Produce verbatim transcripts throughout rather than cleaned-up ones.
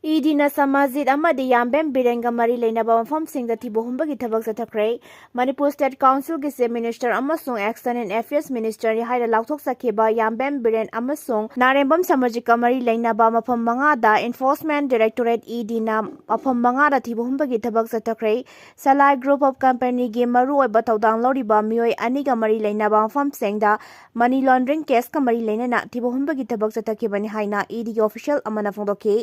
E ꯗꯤꯅ ꯁꯃꯥꯖꯤꯠ ꯑꯃꯗꯤ ꯌꯥꯝꯕꯦꯝ ꯕꯤꯔꯦꯟꯒ ꯃꯔꯤ ꯂꯩꯅꯕ ꯃꯐꯝꯁꯤꯡꯗ ꯊꯤꯕ ꯍꯨꯝꯕꯒꯤ ꯊꯕꯛ ꯆꯠꯊꯈ꯭ꯔꯦ꯫ ꯃꯅꯤꯄꯨꯔ ꯁ꯭ꯇꯦꯠ ꯀꯥꯎꯟꯁꯤꯜꯒꯤ ꯆꯤꯐ ꯃꯤꯅꯤꯁꯇꯔ ꯑꯃꯁꯨꯡ ꯑꯦꯛꯁꯇꯔꯅꯦꯜ ꯑꯦꯐꯤꯌꯔꯁ ꯃꯤꯅꯤꯁꯇꯔꯅꯤ ꯍꯥꯏꯅ ꯂꯥꯎꯊꯣꯛꯆꯈꯤꯕ ꯌꯥꯝꯕꯦꯝ ꯕꯤꯔꯦꯟ ꯑꯃꯁꯨꯡ ꯅꯥꯔꯦꯝꯕꯝ ꯁꯃꯔꯖꯤꯠꯀ ꯃꯔꯤ ꯂꯩꯅꯕ ꯃꯐꯝ ꯃꯉꯥꯗ ꯏꯟꯐꯣꯔꯁꯃꯦꯟ ꯗꯥꯏꯔꯦꯛꯇꯣꯔꯦꯠ, ꯏ ꯗꯤꯅ ꯃꯐꯝ ꯃꯉꯥꯗ ꯊꯤꯕ ꯍꯨꯝꯕꯒꯤ ꯊꯕꯛ ꯆꯠꯊꯈ꯭ꯔꯦ꯫ ꯁꯂꯥꯏ ꯒ꯭ꯔꯨꯞ ꯑꯣꯐ ꯀꯝꯄꯦꯅꯤꯒꯤ ꯃꯔꯨꯑꯣꯏꯕ ꯊꯧꯗꯥꯡ ꯂꯧꯔꯤꯕ ꯃꯤꯑꯣꯏ ꯑꯅꯤꯒ ꯃꯔꯤ ꯂꯩꯅꯕ ꯃꯐꯝꯁꯤꯡꯗ ꯃꯅꯤ ꯂꯣꯟꯗ꯭ꯔꯤꯡ ꯀꯦꯁꯀ ꯃꯔꯤ ꯂꯩꯅꯅ ꯊꯤꯕ ꯍꯨꯝꯕꯒꯤ ꯊꯕꯛ ꯆꯠꯊꯈꯤꯕꯅꯤ ꯍꯥꯏꯅ ꯏ ꯗꯤꯒꯤ ꯑꯣꯐꯤꯁꯤꯌꯦꯜ ꯑꯃꯅ ꯐꯣꯡꯗꯣꯛꯈꯤ꯫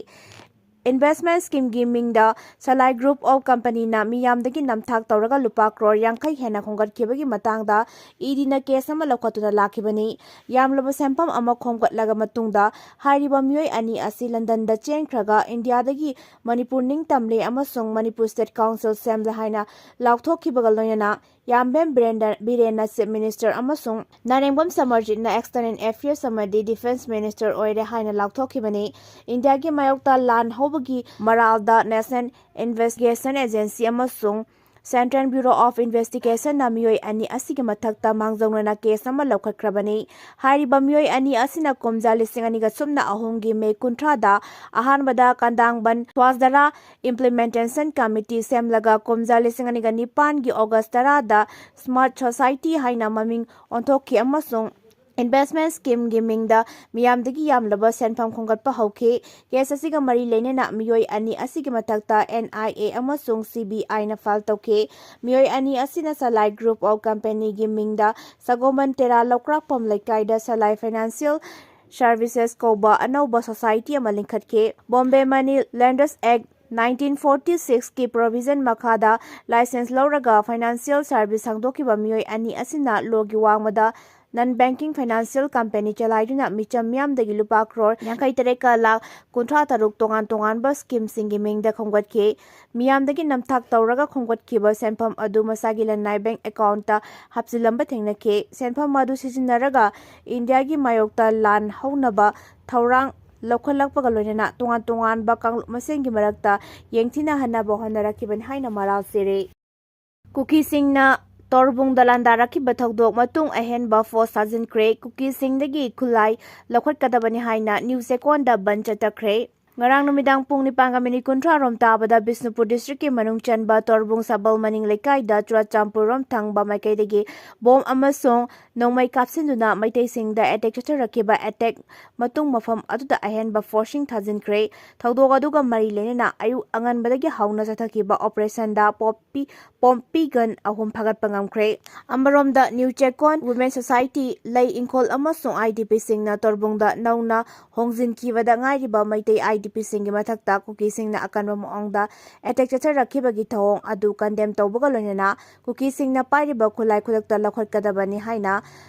ꯏꯟꯚꯦꯁ꯭ꯇꯃꯦꯟ ꯁ꯭ꯀꯤꯝꯒꯤ ꯃꯤꯡꯗ ꯁꯂꯥꯏ ꯒ꯭ꯔꯨꯞ ꯑꯣꯐ ꯀꯝꯄꯅꯤꯅ ꯃꯤꯌꯥꯝꯗꯒꯤ ꯅꯝꯊꯥꯛ ꯇꯧꯔꯒ ꯂꯨꯄꯥ ꯀ꯭ꯔꯣꯔ ꯌꯥꯡꯈꯩ ꯍꯦꯟꯅ ꯈꯣꯝꯒꯠꯈꯤꯕꯒꯤ ꯃꯇꯥꯡꯗ ꯏ ꯗꯤꯅ ꯀꯦꯁ ꯑꯃ ꯂꯧꯈꯠꯇꯨꯅ ꯂꯥꯛꯈꯤꯕꯅꯤ꯫ ꯌꯥꯝꯂꯕ ꯁꯦꯟꯐꯝ ꯑꯃ ꯈꯣꯝꯒꯠꯂꯕ ꯃꯇꯨꯡꯗ ꯍꯥꯏꯔꯤꯕ ꯃꯤꯑꯣꯏ ꯑꯅꯤ ꯑꯁꯤ ꯂꯟꯗꯟꯗ ꯆꯦꯟꯈ꯭ꯔꯒ ꯏꯟꯗꯤꯌꯥꯗꯒꯤ ꯃꯅꯤꯄꯨꯔ ꯅꯤꯡꯇꯝꯂꯦ ꯑꯃꯁꯨꯡ ꯃꯅꯤꯄꯨꯔ ꯁ꯭ꯇꯦꯠ ꯀꯥꯎꯟꯁꯤꯜ ꯁꯦꯝꯂꯦ ꯍꯥꯏꯅ ꯂꯥꯎꯊꯣꯛꯈꯤꯕꯒ ꯂꯣꯏꯅꯅ ꯌꯥꯝꯕꯦꯝ ꯕꯤꯔꯦꯟꯗ-, ꯕꯤꯔꯦꯟꯅ ꯆꯤꯐ ꯃꯤꯅꯤꯁꯇꯔ ꯑꯃꯁꯨꯡ ꯅꯥꯔꯦꯡꯕꯝ ꯁꯃꯔꯖꯤꯠꯅ ꯑꯦꯛꯁꯇꯔꯅꯦꯜ ꯑꯦꯐꯤꯌꯔꯁ ꯑꯃꯗꯤ ꯗꯤꯐꯦꯟꯁ ꯃꯤꯅꯤꯁꯇꯔ ꯑꯣꯏꯔꯦ ꯍꯥꯏꯅ ꯂꯥꯎꯊꯣꯛꯈꯤꯕꯅꯤ꯫ ꯏꯟꯗꯤꯌꯥꯒꯤ ꯃꯥꯌꯣꯛꯇ ꯂꯥꯟ ꯍꯧꯕꯒꯤ ꯃꯔꯥꯜꯗ ꯅꯦꯁꯅꯦꯜ ꯏꯟꯚꯦꯁ꯭ꯇꯤꯒꯦꯁꯟ ꯑꯦꯖꯦꯟꯁꯤ ꯑꯃꯁꯨꯡ ꯁꯦꯟꯇ꯭ꯔꯦꯜ ꯕ꯭ꯌꯨꯔꯣ ꯑꯣꯐ ꯏꯟꯚꯦꯁ꯭ꯇꯤꯒꯦꯁꯟꯅ ꯃꯤꯑꯣꯏ ꯑꯅꯤ ꯑꯁꯤꯒꯤ ꯃꯊꯛꯇ ꯃꯥꯡꯖꯧꯅꯅ ꯀꯦꯁ ꯑꯃ ꯂꯧꯈꯠꯈ꯭ꯔꯕꯅꯤ꯫ ꯍꯥꯏꯔꯤꯕ ꯃꯤꯑꯣꯏ ꯑꯅꯤ ꯑꯁꯤꯅ ꯀꯨꯝꯖꯥ ꯂꯤꯁꯤꯡ ꯑꯅꯤꯒ ꯁꯨꯞꯅ ꯑꯍꯨꯝꯒꯤ ꯃꯦ ꯀꯨꯟꯊ꯭ꯔꯥꯗ ꯑꯍꯥꯟꯕꯗ ꯀꯟꯗꯥꯡꯕꯟ ꯁ꯭ꯋꯥꯁꯗꯔꯥ ꯏꯝꯄ꯭ꯂꯤꯃꯦꯟꯇꯦꯁꯟ ꯀꯃꯤꯇꯤ ꯁꯦꯝꯂꯒ ꯀꯨꯝꯖꯥ ꯂꯤꯁꯤꯡ ꯑꯅꯤꯒ ꯅꯤꯄꯥꯟꯒꯤ ꯑꯣꯒꯁ ꯇꯔꯥꯗ ꯁ꯭ꯃꯥꯔꯠ ꯁꯣꯁꯥꯏꯇꯤ ꯍꯥꯏꯅ ꯃꯃꯤꯡ ꯑꯣꯟꯊꯣꯛꯈꯤ ꯑꯃꯁꯨꯡ ꯏꯟꯚꯦꯁ꯭ꯇꯃꯦꯟ ꯁ꯭ꯀꯤꯝꯒꯤ ꯃꯤꯡꯗ ꯃꯤꯌꯥꯝꯗꯒꯤ ꯌꯥꯝꯂꯕ ꯁꯦꯟꯐꯝ ꯈꯣꯝꯒꯠꯄ ꯍꯧꯈꯤ꯫ ꯀꯦꯁ ꯑꯁꯤꯒ ꯃꯔꯤ ꯂꯩꯅꯅ ꯃꯤꯑꯣꯏ ꯑꯅꯤ ꯑꯁꯤꯒꯤ ꯃꯊꯛꯇ ꯑꯦꯟ ꯑꯥꯏ ꯑꯦ ꯑꯃꯁꯨꯡ ꯁꯤ ꯕꯤ ꯑꯥꯏꯅ ꯐꯥꯏꯜ ꯇꯧꯈꯤ꯫ ꯃꯤꯑꯣꯏ ꯑꯅꯤ ꯑꯁꯤꯅ ꯁꯂꯥꯏ ꯒ꯭ꯔꯨꯞ ꯑꯣꯐ ꯀꯝꯄꯦꯅꯤꯒꯤ ꯃꯤꯡꯗ ꯁꯒꯣꯃꯟ ꯇꯦꯔꯥ ꯂꯧꯀ꯭ꯔꯥꯛꯄꯝ ꯂꯩꯀꯥꯏꯗ ꯁꯂꯥꯏ ꯐꯥꯏꯅꯥꯟꯁꯤꯌꯦꯜ ꯁꯔꯚꯤꯁꯦꯁ ꯀꯧꯕ ꯑꯅꯧꯕ ꯁꯣꯁꯥꯏꯇꯤ ꯑꯃ ꯂꯤꯡꯈꯠꯈꯤ꯫ ꯕꯣꯝꯕꯦ ꯃꯅꯤ ꯂꯦꯟꯗꯔꯁ ꯑꯦꯛ ꯅꯥꯏꯟꯇꯤꯟ ꯐꯣꯔꯇꯤ ꯁꯤꯛꯁꯀꯤ ꯄ꯭ꯔꯣꯚꯤꯖꯟ ꯃꯈꯥꯗ ꯂꯥꯏꯁꯦꯟꯁ ꯂꯧꯔꯒ ꯐꯥꯏꯅꯥꯟꯁꯤꯌꯦꯜ ꯁꯔꯚꯤꯁ ꯍꯥꯡꯗꯣꯛꯈꯤꯕ ꯃꯤꯑꯣꯏ ꯑꯅꯤ ꯑꯁꯤꯅ ꯂꯣꯒꯤ ꯋꯥꯡꯃꯗ ꯅꯟ ꯕꯦꯡꯀꯤꯡ ꯐꯥꯏꯅꯥꯟꯁꯤꯌꯦꯜ ꯀꯝꯄꯦꯅꯤ ꯆꯂꯥꯏꯗꯨꯅ ꯃꯤꯆꯝ ꯃꯤꯌꯥꯝꯗꯒꯤ ꯂꯨꯄꯥ ꯀ꯭ꯔꯣꯔ ꯌꯥꯡꯈꯩ ꯇꯔꯦꯠꯀ ꯂꯥꯈ ꯀꯨꯟꯊ꯭ꯔꯥ ꯇꯔꯨꯛ ꯇꯣꯉꯥꯟ ꯇꯣꯉꯥꯟꯕ ꯁ꯭ꯀꯤꯝꯁꯤꯡꯒꯤ ꯃꯤꯡꯗ ꯈꯣꯝꯒꯠꯈꯤ꯫ ꯃꯤꯌꯥꯝꯗꯒꯤ ꯅꯝꯊꯥꯛ ꯇꯧꯔꯒ ꯈꯣꯝꯒꯠꯈꯤꯕ ꯁꯦꯟꯐꯝ ꯑꯗꯨ ꯃꯁꯥꯒꯤ ꯂꯅꯥꯏ ꯕꯦꯡꯛ ꯑꯦꯀꯥꯎꯟꯠꯇ ꯍꯥꯞꯆꯤꯜꯂꯝꯕ ꯊꯦꯡꯅꯈꯤ꯫ ꯁꯦꯟꯐꯝ ꯑꯗꯨ ꯁꯤꯖꯤꯟꯅꯔꯒ ꯏꯟꯗꯤꯌꯥꯒꯤ ꯃꯥꯌꯣꯛꯇ ꯂꯥꯟ ꯍꯧꯅꯕ ꯊꯧꯔꯥꯡ ꯂꯧꯈꯠꯂꯛꯄꯒ ꯂꯣꯏꯅꯅ ꯇꯣꯉꯥꯟ ꯇꯣꯉꯥꯟꯕ ꯀꯥꯡꯂꯨꯞ ꯃꯁꯦꯟꯒꯤ ꯃꯔꯛꯇ ꯌꯦꯡꯊꯤꯅꯍꯟꯅꯕ ꯍꯣꯠꯅꯔꯛꯈꯤꯕꯅꯤ ꯍꯥꯏꯅ ꯃꯔꯥꯜ ꯁꯤꯔꯤ꯫ ꯀꯨꯀꯤꯁꯤꯡꯅ ꯇꯣꯔꯕꯨꯡꯗ ꯂꯥꯟꯗꯥꯔꯛꯈꯤꯕ ꯊꯧꯗꯣꯛ ꯃꯇꯨꯡ ꯑꯍꯦꯟꯕ ꯐꯣꯔꯁ ꯊꯥꯖꯤꯟꯈ꯭ꯔꯦ꯫ ꯀꯨꯀꯤꯁꯤꯡꯗꯒꯤ ꯈꯨꯠꯂꯥꯏ ꯂꯧꯈꯠꯀꯗꯕꯅꯤ ꯍꯥꯏꯅ ꯅ꯭ꯌꯨ ꯆꯦꯛꯀꯣꯟꯗ ꯕꯟ ꯆꯠꯊꯈ꯭ꯔꯦ꯫ ꯉꯔꯥꯡ ꯅꯨꯃꯤꯗꯥꯡ ꯄꯨꯡ ꯅꯤꯄꯥꯟꯒ ꯃꯤꯅꯤꯠ ꯀꯨꯟꯊ꯭ꯔꯥ ꯔꯣꯝ ꯇꯥꯕꯗ ꯕꯤꯁꯅꯨꯄꯨꯔ ꯗꯤꯁꯇ꯭ꯔꯤꯛꯀꯤ ꯃꯅꯨꯡ ꯆꯟꯕ ꯇꯣꯔꯕꯨꯡ ꯁꯕꯜ ꯃꯅꯤꯡ ꯂꯩꯀꯥꯏꯗ ꯆꯨꯔꯥꯆꯥꯟꯄꯨꯔ ꯔꯣꯝ ꯊꯪꯕ ꯃꯥꯏꯀꯩꯗꯒꯤ ꯕꯣꯝ ꯑꯃꯁꯨꯡ ꯅꯣꯡꯃꯩ ꯀꯥꯞꯁꯤꯟꯗꯨꯅ ꯃꯩꯇꯩꯁꯤꯡꯗ ꯑꯦꯇꯦꯛ ꯆꯠꯊꯔꯛꯈꯤꯕ ꯑꯦꯇꯦꯛ ꯃꯇꯨꯡ ꯃꯐꯝ ꯑꯗꯨꯗ ꯑꯍꯦꯟꯕ ꯐꯣꯔꯁꯁꯤꯡ ꯊꯥꯖꯤꯟꯈ꯭ꯔꯦ꯫ ꯊꯧꯗꯣꯛ ꯑꯗꯨꯒ ꯃꯔꯤ ꯂꯩꯅꯅ ꯑꯌꯨꯛ ꯑꯉꯟꯕꯗꯒꯤ ꯍꯧꯅ ꯆꯠꯊꯈꯤꯕ ꯑꯣꯄꯔꯦꯁꯟꯗ ꯄꯣꯞꯄꯤ ꯄꯣꯝꯄꯤ ꯒꯟ ꯑꯍꯨꯝ ꯐꯥꯒꯠꯄ ꯉꯝꯈ꯭ꯔꯦ꯫ ꯑꯃꯔꯣꯝꯗ ꯅ꯭ꯌꯨ ꯆꯦꯀꯣꯟ ꯋꯨꯃꯦꯟ ꯁꯣꯁꯥꯏꯇꯤ, ꯂꯩ ꯏꯪꯈꯣꯜ ꯑꯃꯁꯨꯡ IDPꯁꯤꯡꯅ ꯇꯣꯔꯕꯨꯡꯗ ꯅꯧꯅ ꯍꯣꯡꯖꯤꯟꯈꯤꯕꯗ ꯉꯥꯏꯔꯤꯕ ꯃꯩꯇꯩ IDPꯁꯤꯡꯒꯤ ꯃꯊꯛꯇ ꯀꯨꯀꯤꯁꯤꯡꯅ ꯑꯀꯟꯕ ꯃꯑꯣꯡꯗ ꯑꯦꯇꯦꯛ ꯆꯠꯊꯔꯛꯈꯤꯕꯒꯤ ꯊꯧꯑꯣꯡ ꯑꯗꯨ ꯀꯟꯗꯦꯝ ꯇꯧꯕꯒ ꯂꯣꯏꯅꯅ ꯀꯨꯀꯤꯁꯤꯡꯅ ꯄꯥꯏꯔꯤꯕ ꯈꯨꯠꯂꯥꯏ ꯈꯨꯗꯛꯇ ꯂꯧꯈꯠꯀꯗꯕꯅꯤ ꯍꯥꯏꯅ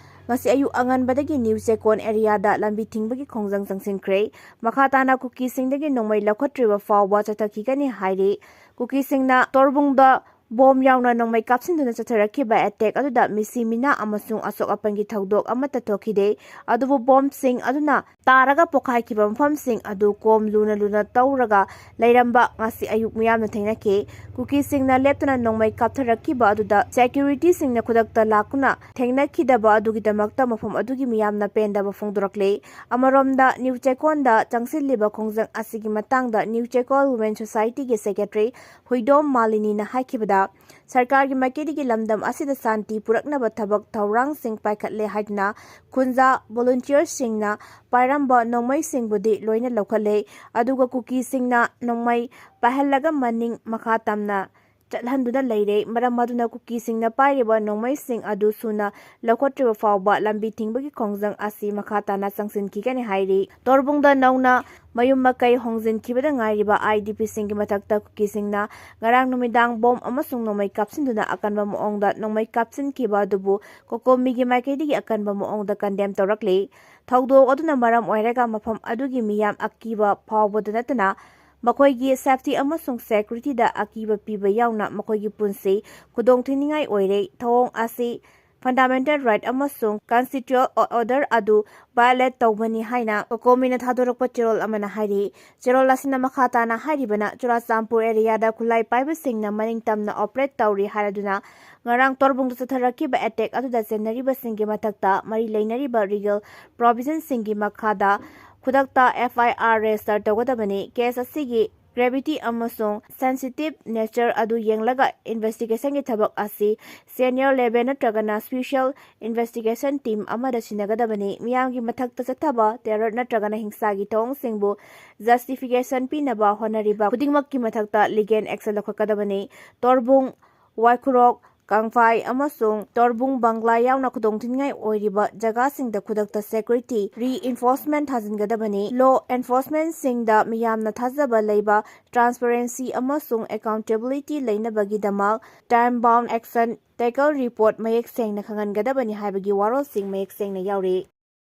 ꯉꯁꯤ ꯑꯌꯨꯛ ꯑꯉꯟꯕꯗꯒꯤ ꯅ꯭ꯌꯨ ꯆꯦꯀꯣꯟ ꯑꯦꯔꯤꯌꯥꯗ ꯂꯝꯕꯤ ꯊꯤꯡꯕꯒꯤ ꯈꯣꯡꯖꯪ ꯆꯪꯁꯤꯟꯈ꯭ꯔꯦ꯫ ꯃꯈꯥ ꯇꯥꯅ ꯀꯨꯀꯤꯁꯤꯡꯗꯒꯤ ꯅꯣꯡꯃꯩ ꯂꯧꯈꯠꯇ꯭ꯔꯤꯕ ꯐꯥꯎꯕ ꯆꯠꯊꯈꯤꯒꯅꯤ ꯍꯥꯏꯔꯤ꯫ ꯀꯨꯀꯤꯁꯤꯡꯅ ꯇꯣꯔꯕꯨꯡꯗ ꯕꯣꯝ ꯌꯥꯎꯅ ꯅꯣꯡꯃꯩ ꯀꯥꯞꯁꯤꯟꯗꯨꯅ ꯆꯠꯊꯔꯛꯈꯤꯕ ꯑꯦꯇꯦꯛ ꯑꯗꯨꯗ ꯃꯤꯁꯤ ꯃꯤꯅꯥ ꯑꯃꯁꯨꯡ ꯑꯁꯣꯛ ꯑꯄꯟꯒꯤ ꯊꯧꯗꯣꯛ ꯑꯃꯠꯇ ꯊꯣꯛꯈꯤꯗꯦ꯫ ꯑꯗꯨꯕꯨ ꯕꯣꯝꯁꯤꯡ ꯑꯗꯨꯅ ꯇꯥꯔꯒ ꯄꯣꯈꯥꯏꯈꯤꯕ ꯃꯐꯝꯁꯤꯡ ꯑꯗꯨ ꯀꯣꯝ ꯂꯨꯅ ꯂꯨꯅ ꯇꯧꯔꯒ ꯂꯩꯔꯝꯕ ꯉꯁꯤ ꯑꯌꯨꯛ ꯃꯤꯌꯥꯝꯅ ꯊꯦꯡꯅꯈꯤ꯫ ꯀꯨꯀꯤꯁꯤꯡꯅ ꯂꯦꯞꯇꯅ ꯅꯣꯡꯃꯩ ꯀꯥꯞꯊꯔꯛꯈꯤꯕ ꯑꯗꯨꯗ ꯁꯦꯀ꯭ꯌꯨꯔꯤꯇꯤꯁꯤꯡꯅ ꯈꯨꯗꯛꯇ ꯂꯥꯛꯇꯨꯅ ꯊꯦꯡꯅꯈꯤꯗꯕ ꯑꯗꯨꯒꯤꯗꯃꯛꯇ ꯃꯐꯝ ꯑꯗꯨꯒꯤ ꯃꯤꯌꯥꯝꯅ ꯄꯦꯟꯗꯕ ꯐꯣꯡꯗꯣꯔꯛꯂꯤ꯫ ꯑꯃꯔꯣꯝꯗ ꯅ꯭ꯌꯨ ꯆꯦꯀꯣꯟꯗ ꯆꯪꯁꯤꯜꯂꯤꯕ ꯈꯣꯡꯖꯪ ꯑꯁꯤꯒꯤ ꯃꯇꯥꯡꯗ ꯅ꯭ꯌꯨ ꯆꯦꯀꯣꯟ ꯋꯨꯃꯦꯟ ꯁꯣꯁꯥꯏꯇꯤꯒꯤ ꯁꯦꯀ꯭ꯔꯦꯇꯔꯤ ꯍꯨꯏꯗꯣꯝ ꯃꯥꯂꯤꯅꯤꯅ ꯍꯥꯏꯈꯤꯕꯗ, ꯁꯔꯀꯥꯔꯒꯤ ꯃꯥꯏꯀꯩꯗꯒꯤ ꯂꯝꯗꯝ ꯑꯁꯤꯗ ꯁꯥꯟꯇꯤ ꯄꯨꯔꯛꯅꯕ ꯊꯕꯛ ꯊꯧꯔꯥꯡꯁꯤꯡ ꯄꯥꯏꯈꯠꯂꯦ ꯍꯥꯏꯗꯨꯅ ꯈꯨꯟꯖꯥ ꯚꯣꯂꯨꯟꯇꯤꯌꯔꯁꯤꯡꯅ ꯄꯥꯏꯔꯝꯕ ꯅꯣꯡꯃꯩꯁꯤꯡꯕꯨꯗꯤ ꯂꯣꯏꯅ ꯂꯧꯈꯠꯂꯦ, ꯑꯗꯨꯒ ꯀꯨꯀꯤꯁꯤꯡꯅ ꯅꯣꯡꯃꯩ ꯄꯥꯏꯍꯜꯂꯒ ꯃꯅꯤꯡ ꯃꯈꯥ ꯇꯝꯅ ꯆꯠꯍꯟꯗꯨꯅ ꯂꯩꯔꯦ꯫ ꯃꯔꯝ ꯑꯗꯨꯅ ꯀꯨꯀꯤꯁꯤꯡꯅ ꯄꯥꯏꯔꯤꯕ ꯅꯣꯡꯃꯩꯁꯤꯡ ꯑꯗꯨ ꯁꯨꯅ ꯂꯧꯈꯠꯇ꯭ꯔꯤꯕ ꯐꯥꯎꯕ ꯂꯝꯕꯤ ꯊꯤꯡꯕꯒꯤ ꯈꯣꯡꯖꯪ ꯑꯁꯤ ꯃꯈꯥ ꯇꯥꯅ ꯆꯪꯁꯤꯟꯈꯤꯒꯅꯤ ꯍꯥꯏꯔꯤ꯫ ꯇꯣꯔꯕꯨꯡꯗ ꯅꯧꯅ ꯃꯌꯨꯝ ꯃꯀꯩ ꯍꯣꯡꯖꯤꯟꯈꯤꯕꯗ ꯉꯥꯏꯔꯤꯕ IDPꯁꯤꯡꯒꯤ ꯃꯊꯛꯇ ꯀꯨꯀꯤꯁꯤꯡꯅ ꯉꯔꯥꯡ ꯅꯨꯃꯤꯗꯥꯡ ꯕꯣꯝ ꯑꯃꯁꯨꯡ ꯅꯣꯡꯃꯩ ꯀꯥꯞꯁꯤꯟꯗꯨꯅ ꯑꯀꯟꯕ ꯃꯑꯣꯡꯗ ꯅꯣꯡꯃꯩ ꯀꯥꯞꯁꯤꯟꯈꯤꯕ ꯑꯗꯨꯕꯨ ꯀꯣꯀꯣꯃꯤꯒꯤ ꯃꯥꯏꯀꯩꯗꯒꯤ ꯑꯀꯟꯕ ꯃꯑꯣꯡꯗ ꯀꯟꯗꯦꯝ ꯇꯧꯔꯛꯂꯤ꯫ ꯊꯧꯗꯣꯛ ꯑꯗꯨꯅ ꯃꯔꯝ ꯑꯣꯏꯔꯒ ꯃꯐꯝ ꯑꯗꯨꯒꯤ ꯃꯤꯌꯥꯝ ꯑꯀꯤꯕ ꯐꯥꯎꯕꯗ ꯅꯠꯇꯅ ꯃꯈꯣꯏꯒꯤ ꯁꯦꯐꯇꯤ ꯑꯃꯁꯨꯡ ꯁꯦꯀ꯭ꯌꯨꯔꯤꯇꯤꯗ ꯑꯀꯤꯕ ꯄꯤꯕ ꯌꯥꯎꯅ ꯃꯈꯣꯏꯒꯤ ꯄꯨꯟꯁꯤ ꯈꯨꯗꯣꯡꯊꯤꯅꯤꯡꯉꯥꯏ ꯑꯣꯏꯔꯦ꯫ ꯊꯧꯑꯣꯡ ꯑꯁꯤ ꯐꯟꯗꯥꯃꯦꯟꯇꯦꯜ ꯔꯥꯏꯠ ꯑꯃꯁꯨꯡ ꯀꯟꯁꯇꯤꯇ꯭ꯌꯨꯁꯅꯦꯜ ꯑꯣꯔꯗꯔ ꯑꯗꯨ ꯚꯥꯏꯑꯣꯂꯦꯠ ꯇꯧꯕꯅꯤ ꯍꯥꯏꯅ ꯀꯣꯀꯣꯃꯤꯅ ꯊꯥꯗꯣꯔꯛꯄ ꯆꯦꯔꯣꯜ ꯑꯃꯅ ꯍꯥꯏꯔꯤ꯫ ꯆꯦꯔꯣꯜ ꯑꯁꯤꯅ ꯃꯈꯥ ꯇꯥꯅ ꯍꯥꯏꯔꯤꯕꯅ, ꯆꯨꯔꯥꯆꯥꯟꯄꯨꯔ ꯑꯦꯔꯤꯌꯥꯗ ꯈꯨꯠꯂꯥꯏ ꯄꯥꯏꯕꯁꯤꯡꯅ ꯃꯅꯤꯡ ꯇꯝꯅ ꯑꯣꯄꯔꯦꯠ ꯇꯧꯔꯤ ꯍꯥꯏꯔꯗꯨꯅ ꯉꯔꯥꯡ ꯇꯣꯔꯕꯨꯡꯗ ꯆꯠꯊꯔꯛꯈꯤꯕ ꯑꯦꯇꯦꯛ ꯑꯗꯨꯗ ꯆꯦꯟꯅꯔꯤꯕꯁꯤꯡꯒꯤ ꯃꯊꯛꯇ ꯃꯔꯤ ꯂꯩꯅꯔꯤꯕ ꯂꯤꯒꯦꯜ ꯄ꯭ꯔꯣꯚꯤꯖꯟꯁꯤꯡꯒꯤ ꯃꯈꯥꯗ ꯈꯨꯗꯛꯇ F I R register ꯇꯧꯒꯗꯕꯅꯤ꯫ Case ꯑꯁꯤꯒꯤ gravity ꯑꯃꯁꯨꯡ sensitive nature ꯑꯗꯨ ꯌꯦꯡꯂꯒ investigationꯒꯤ ꯊꯕꯛ ꯑꯁꯤ senior level ꯅꯠꯇ꯭ꯔꯒꯅ special investigation team ꯑꯃꯗ ꯁꯤꯟꯅꯒꯗꯕꯅꯤ꯫ ꯃꯤꯌꯥꯝꯒꯤ ꯃꯊꯛꯇ ꯆꯠꯊꯕ terror ꯅꯠꯇ꯭ꯔꯒꯅ ꯍꯤꯡꯁꯥꯒꯤ ꯊꯧꯑꯣꯡꯁꯤꯡꯕꯨ justification ꯄꯤꯅꯕ ꯍꯣꯠꯅꯔꯤꯕ ꯈꯨꯗꯤꯡꯃꯛꯀꯤ ꯃꯊꯛꯇ legal action ꯂꯧꯈꯠꯀꯗꯕꯅꯤ꯫ ꯇꯣꯔꯕꯨꯡ, ꯋꯥꯏꯈꯨꯔꯣꯛ, ꯀꯪꯐꯥꯏ ꯑꯃꯁꯨꯡ ꯇꯣꯔꯕꯨꯡ ꯕꯪꯒ꯭ꯂꯥ ꯌꯥꯎꯅ ꯈꯨꯗꯣꯡꯊꯤꯅꯤꯡꯉꯥꯏ ꯑꯣꯏꯔꯤꯕ ꯖꯒꯥꯁꯤꯡꯗ ꯈꯨꯗꯛꯇ security reinforcement ꯊꯥꯖꯤꯟꯒꯗꯕꯅꯤ꯫ Law enforcementꯁꯤꯡꯗ ꯃꯤꯌꯥꯝꯅ ꯊꯥꯖꯕ ꯂꯩꯕ, transparency ꯑꯃꯁꯨꯡ accountability ꯂꯩꯅꯕꯒꯤꯗꯃꯛ time bound action taker report ꯃꯌꯦꯛ ꯁꯦꯡꯅ ꯈꯪꯍꯟꯒꯗꯕꯅꯤ ꯍꯥꯏꯕꯒꯤ ꯋꯥꯔꯣꯜꯁꯤꯡ ꯃꯌꯦꯛ ꯁꯦꯡꯅ ꯌꯥꯎꯔꯤ꯫